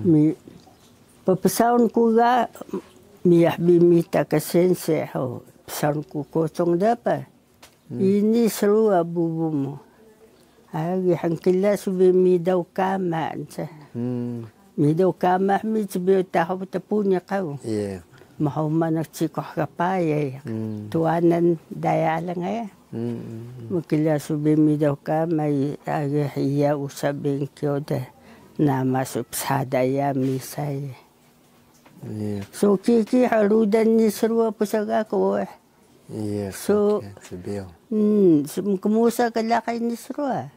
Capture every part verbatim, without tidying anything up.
Mi, ppsaun ku ga, miyah bi mita ka sense ho, psaun ku kocong dapa. Ini srwa bubu mu. Agi hngkla su bi midaw kama nsa. Midaw kama mi cbiyo taho tpuni qaw. Mhuma naq cikuh ka payay. Tuwanan daya alang aya. Mkla su bi midaw kama agi hiya usa bingkyo de. Nama su psada ya misay. So kiki ha rudan ni srwa psaga ko. Iya, so, cbiyo. Mkmusa ka laqi ni srwa.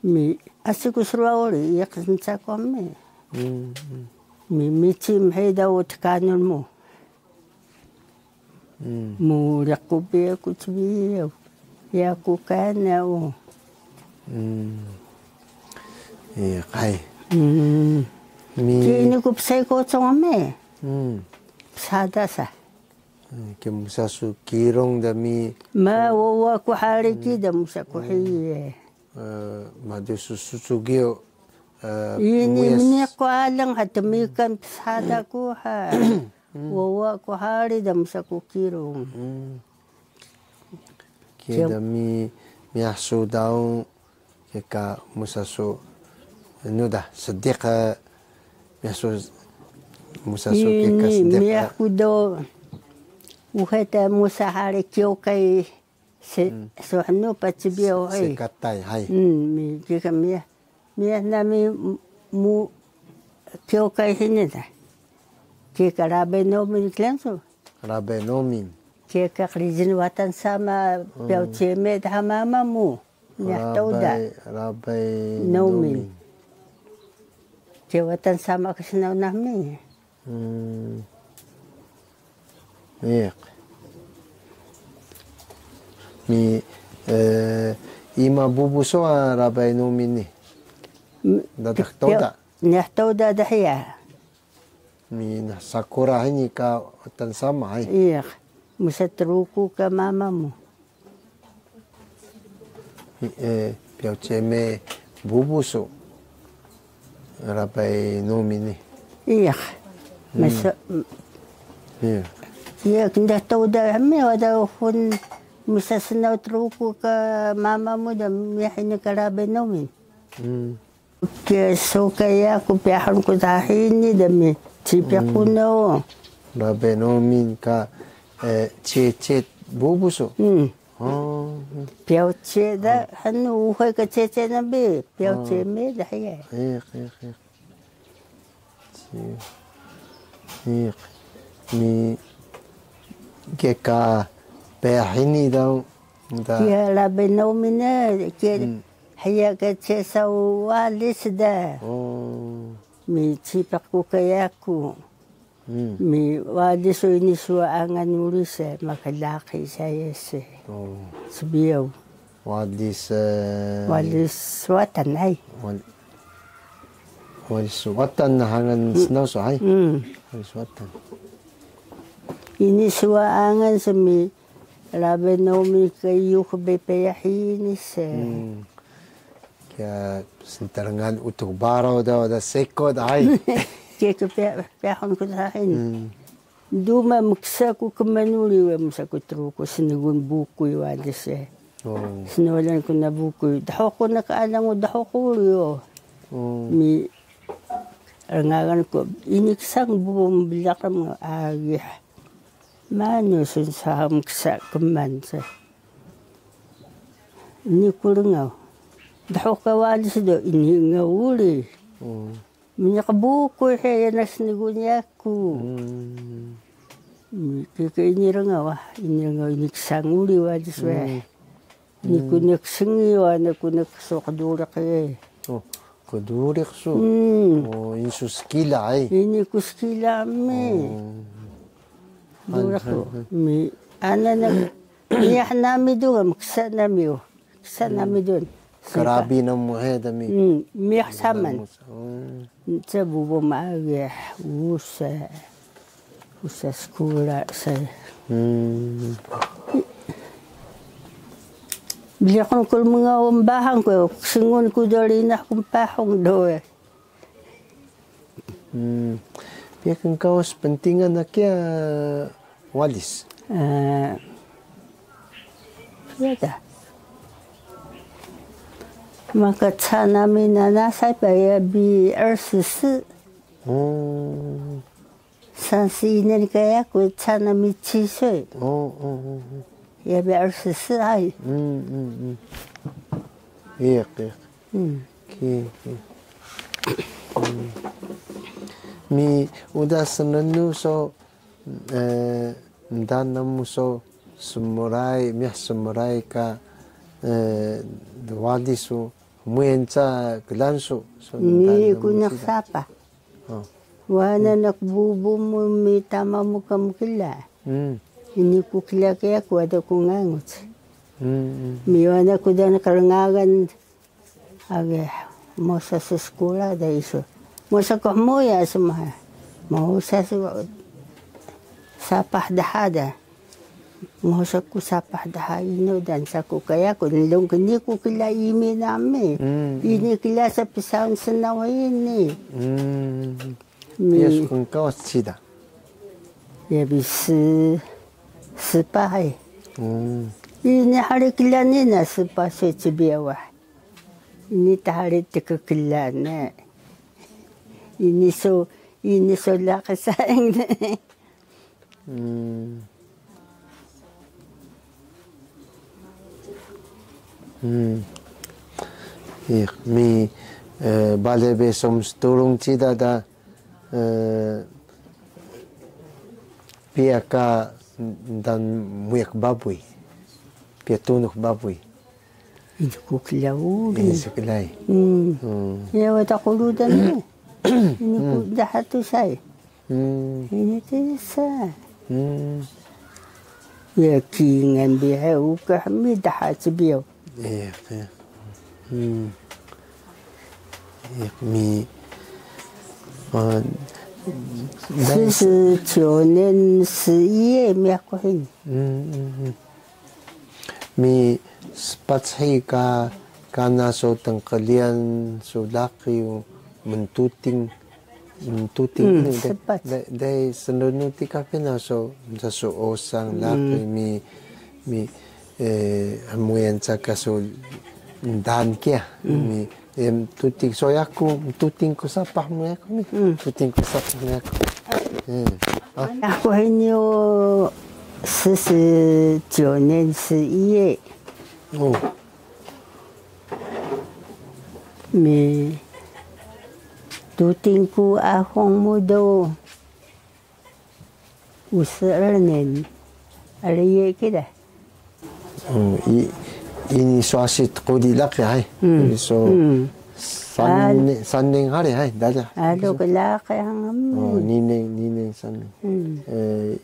Mi, asi ku srwa uri, iya ka nsa ko mi. Mi, mici mheda u tkanun mu. Mu riq ku bi ku cbiyo. Yaku kana u. Iya, qay. Mi. Ki ini ku psai kocong me. Psada sa. Ki musa su kirung da mi. Ma, wawa ku hari ki da musa ku hiye. Madu su susu giyo. Ini mniq ku alang ha tmikan psada ku ha. Wawa ku hari da musa ku kirung. Kiya da mi, miyah su daw, kika musa su, nu da, sediq, miyah su, musa su kika sediq. Miyah ku do, uxe ta musa hari kyokay, so hnu pa cbiyo hay. Sekatay, hay. Mi kika miyah. Miyah nami mu kyokay hini da. Kika Rabe Nomin klensu. Rabe Nomin. Kika qrijin Watan Sama piyaw ceme daha mama mu. Miyah tawda. Rabe Nomin. Kiya Watan Sama ka snaw nami. Iq. Mi, ima bubu so Rabe Nomin ni? Dadaq tawda. Neh tawda dheya. Mi nah sakura hini ka Watan Sama hay. Iq. Musa Truku ka mama mu. Piyaw ceme bubu su Rabe Nomin ni. Iq. Mesa. Iya, knda tawda hmi wada hun mesa snaw Truku ka mama mu da miyah ini ka Rabe Nomin. Ke so ka yaku piyahun ku dha hini da mi cipiq ku no. Rabe Nomin ka cecet bubu su. Piyaw ce da hnu uxe ka cece na bi piyaw ce me da hiya. Iq, iq, iq. Iq. Mi kika peyah hini daw. Kiya Rabe Nomin na ke hiya ka ce saw walis da. Mi cipiq ku ka yaku. Mi walis su ini suwa angan uri se, maka laqi saya se. Sbiyaw. Walis, walis Watan ay. Walis Watan na hangan snaw su ay. Walis Watan. Ini suwa angan se mi Rabe Nomin ka yuk be peyah ini se. Kiya snterengan Utux Baraw da wada seko da hay. Kiya ka peyahun ku da hay. Duma mksa ku kmanuri we msa ku Truku snegun bukuy wada se. Snolan ku na bukuy. Dho ku na ka alang u dho ku uri o. Mi rngagan ku ini ksang bubu mblaq rmngaw agi. Manu sun sa mksa kman se. Ini ku rngaw. Dho ka walis do ini ngaw uri. Mniq bukuy hiya na snegun yaku. Kika ini rngaw, ini rngaw ini ksang uri walis we. Ini ku nak sngi wa, ini ku nak so qduriq e. Qduriq su. Ini su skila ay. Ini ku skila mi. Qduriq mi ana na miyah nami dungan mksa nami o. Ksa nami dun. Karabi namu he dami. Miyah saman. Nca bubu maagih usa, usa skula saya. Beli akun kul mngaw mbahang ku, ksengun ku do rinah ku mpahung do. Piya knkawas pntingan na kiya walis? Eh, iya da. Maka caan nami nanasay pa ya bi 二十四. 三十一年 ka yaku, caan nami 七岁. Ya bi 二十四 ay. Iya, iya. Ki, ki. Mi uda snenu so, eh, ndaan namu so smray, miyah smray ka, eh, walis su, hmuyan ca klaan su, so ndaan namu. Mi ku naq sapah. Wana naq bubu mu mi tama mu ka mkla. Ini ku kla ka yaku, ada ku nganguc. Mi wana ku da naq rngagan. Agi, mosa su skula da isu. Mosa ku hmuya sma. Mosa su sapah daha da. Mosa ku sapah daha inu dan saku ka yaku. Nlung kniku kla imi nami. Ini kla sa psaun snaw ini. Mi. Piya su knkawas cida? Ya bi 十, 十八 ay. Ini hari kla ni na 十八岁 cbiyaw wah. Ini ta hari tkkla ne. Ini so, ini so laqi sayang ne. Iq, mi, eh, bale be so msturung cida da, eh, piya ka ndaan muyak babuy, piya tunux babuy. Ini ku kla uri. Ini ku kla. Ya, wada qludan ni. Ini ku daha tu say. Ini tu sa. Ya, kingan bi ha uka mi daha cbiyaw. Iya, iya. Iya, mi, eh, 四十九年十一月 mi yaku hini. Mi spac hiya ka kana so tnqliyan so laqi mntuting, mntuting ini de, de, de snrnu ti ka pena so, so osang laqi mi, mi, eh, hmuyan caka so ndaan kiya, mi, eh, mtuting so yaku, mtuting ku sapah mu yaku mi, mtuting ku sapah mu yaku. Eh, ah. Yaku hini o 四十九年十一月. Oh. Mi tuting ku ahung mu do. 五十二年 ariye kida. Ini so asi tquli laqi hay. Ini so 三年, 三年 hari hay, dada. Ado ka laqi hang mi. 二年, 二年, 三年. Eh,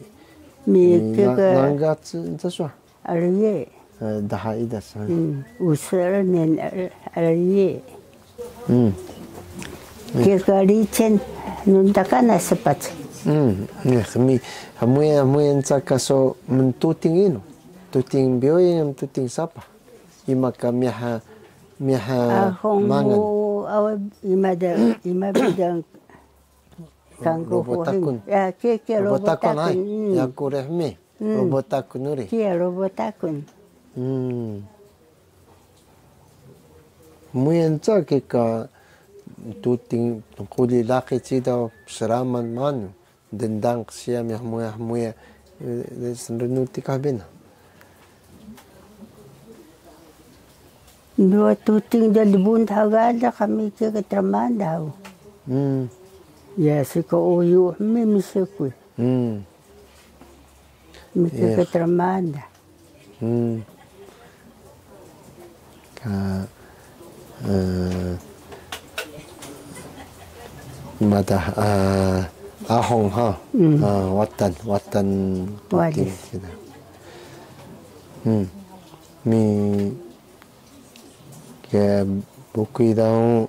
mi kika nangac nta suwa. Ariye. Eh, daha ida sa. 五十二年 ariye. Kika ricen nunta kana spac. Ni hmi, hmuya, hmuya nca ka so mntuting inu. Tuting biyoyin, mntuting sapah. Ima ka miha, miha mangan. Ahung mu awa ima da, ima bidang. Kangku Robo Takun. Ya, kiya, kiya, Robo Takun. Yaku rehmi. Robo Takun uri. Kiya, Robo Takun. Hmuya nca kika tuting quli laqi cida sraman manu. Dndaan qsiya miha hmuya hmuya, eh, snrnu ti ka bena. Dua tuting da lbun daha gala kami ke ketermanda. Ya, sika uyu mi miseku. Mi ke ketermanda. Ka, eh, madah, eh, ahung ha. Ah, watan, watan. Watan. Mi ke bukuy daun,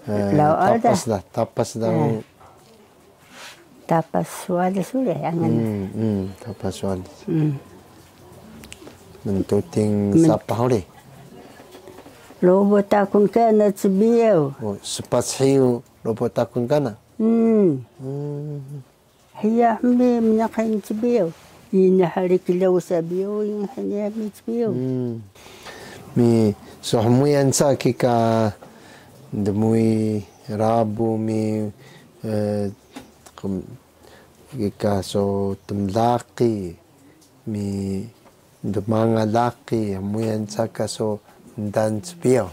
eh, tapas da, tapas daun. Tapas walis uri angan. Tapas walis. Mntuting sapah uri. Robo Takun kana cbiyaw. Spac hiyu Robo Takun kana. Hmm. Hiya hmi mnaqi cbiyaw. Ini hari klaun sa biyaw, ini hari hmi cbiyaw. Mi so hmuyan sa kika dmuuy rabu mi, eh, kika so tmlaqi. Mi dmanga laqi, hmuyan sa ka so ndaan cbiyaw.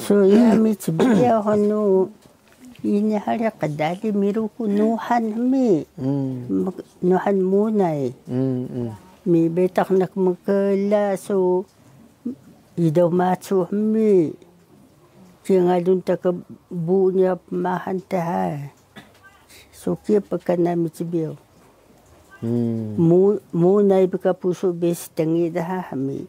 So yami cbiyaw hnu, ini hari qdali mi ruku nuhan hmi. Nuhan munay. Mi betaq naq mkla so idaw macu hmi. Kingalun ta ka bunya pmahan ta ha. So kiya pkan nami cbiyaw. Munay bi ka pusu besi tngi daha hmi.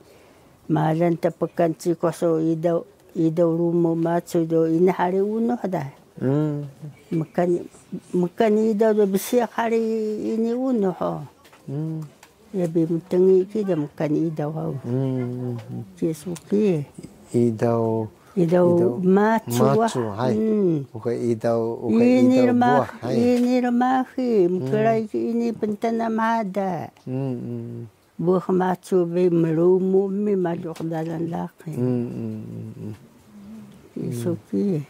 Malan ta pkan cikuh so idaw, idaw rumu macu do ini hari unuh da. Mkan, mkan idaw do besi hari ini unuh ho. Ya bi mtngi kida mkan idaw hau. Kiya so kiya. Idaw Idaw macu, macu, hay. Uka idaw, uka ini idaw rmahi, buah, hay. Ini rmahi, mkray ini pntnam hada. Buah macu bi mrumu mi malu qdalan laqi. Suki.